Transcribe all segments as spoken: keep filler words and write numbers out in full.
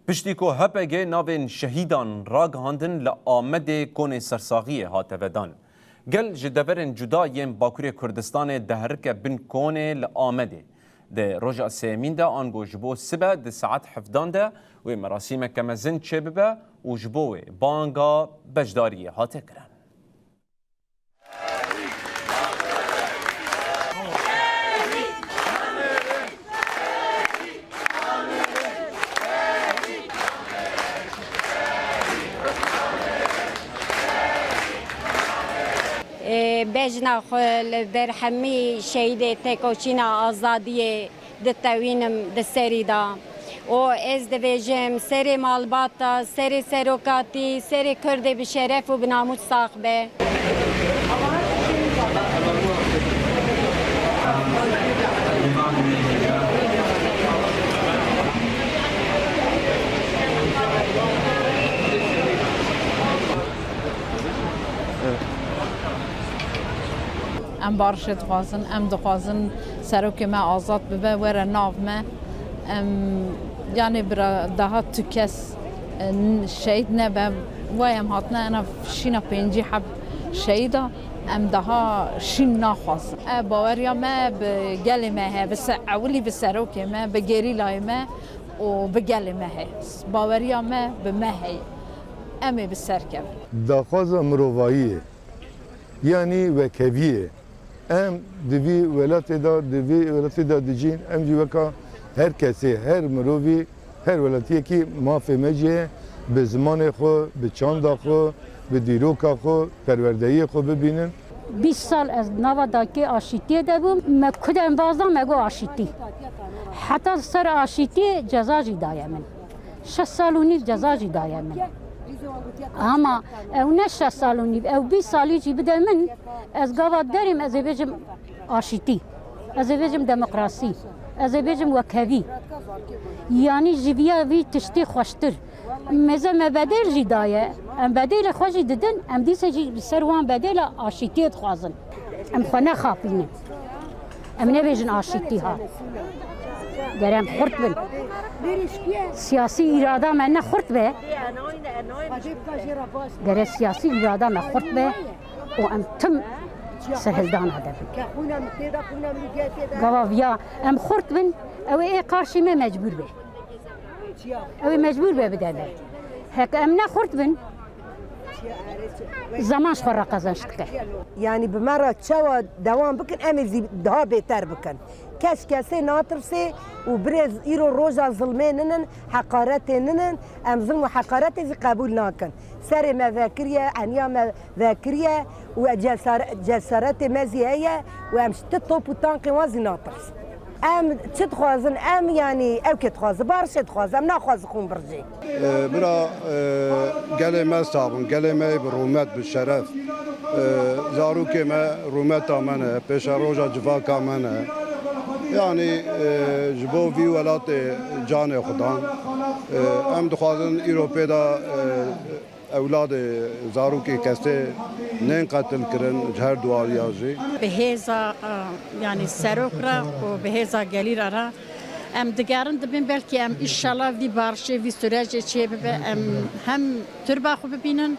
Piştî ku H P G navên şehîdan ragihandin, li Amedê konê sersaxiyê hate vedan. Gel ji deverên cuda yên Bakurê Kurdistanê diherike bin konê li Amedê. Di roja sêyemîn de, ango ji bo sibe di saet hevdan de wê merasîmeke mezin çêbibe û ji bo wê banga beşdariyê hate kirin. Ê, bejna xwe li ber hemî şehîdê tekoçîna azadiyê ditewînim di serî de. Û ez dibêjim, serê malbata, serê serokatî, serê Kurdê bi şeref û bi namûs sax be. Em barişê dixwazin, em dixwazin serokê me azad bibe, were nav me. Em, yanê bira daha tu kes, e, n-, şehîd nebe. Wayem hatine ena şîna pêncî heb şehîda, em daha şîn naxwazin. E, baweriya me bi gelê me heye, bi se-, ewilî bi serokê me, bi gerîlayê me û bi gelê me heye. Baweriya me bi me heye. Em ê bi ser kevin. Daxwaza mirovayî ye. Yanî wekheviyê. Em di vî welatê de, di vî welatê de dijîn, em jî weka her kesê, her mirovî, her welatiyekî mafê me jî ye, bi zimanê xwe, bi çanda xwe, bi dîroka xwe, perwerdehiyê xwe bibînin. Bîst sal ez nava dakê aşîtiyê de bûm. Me ku dembaz da me got aşîtî. Heta ser aşîtiyê ceza jî daye min. Şeş sal û nîv ceza jî daye min. Ama ew ne şeş sal û nîv, ew bîst salî jî bide min, ez gava derêm ez ê bêjim aşîtî. Ez ê bêjim demokrasî. Ez ê bêjim wekhevî. Yanî ji viya vî tiştî xweştir. Mêze me bedêl jî daye. Em bedêlê xwe jî didin, em dîse jî li ser wan bedêla aşîtiyê dixwazin. Em xwe nexapînin. Em nebêjin aşîtî hat. Gere em xurt bin. Siyasî îrada me ne xurt be. Gere siyasî îrada me xurt be û em tim sehildana de bin. Gava viya em xurt bin, ew ê qarşî me mecbûr be. Ew ê mecbûr be bide me. Heke em ne xurt bin, zaman ji xwe re qezenc dike. Yanî bi me re çawa dewam bikin, em ê zî daha bêter bikin. Kes kesê natirsê û birêz îro roja zilmê ninin, heqaretê ninin, em zilm û heqaretê zî qebûl nakin. Serê me vekiriye, eniya me vekiriye û cesare-, cesaretê me zî heye û em ji ti top û tankên wan zî natirsin. Em çi dixwazin? Em, yanî, ew kê dixwaze, barişê dixwaze, em naxwaze xûn birjê. Bira, gelê me sax bin, gelê me yê bi rûmet, bi şeref. Zarokê me rûmeta me ne, pêşeroja civaka me ne. Yanî, ji bo vî welatê canê xwe dan. Em dixwazin îro pê de ewladê, zarokê kesê nên qetil kirin ji her duwariya jî. Bi hêza, e, yanî serok re û bi hêza gelîra re em digerin dibin, belkî em îşallah vî barişê, vî sûrecê çê bibe, em hem turba xwe bibînin,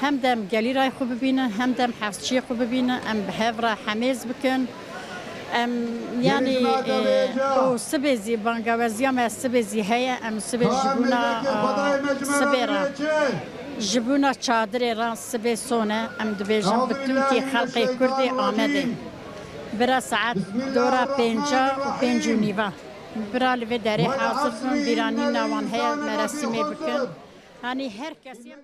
hem de em gelîrayê xwe bibînin, hem de em hevçiyê xwe bibînin, em bi hev re hemêz bikin. Em, yanî, e, û sibê zî, bangaweziya me sibê zî heye, em sibê ji bona, e, sibê re, ji bona çadirê re sibê sone, em dibêjin bi tûkî xelqê Kurdê Amedê. Bira saet dora pênca û pênc û nîva. Bira li vê derê hazir bin, bîranîna wan heye, meresîmê bikin. Hanî her kesî em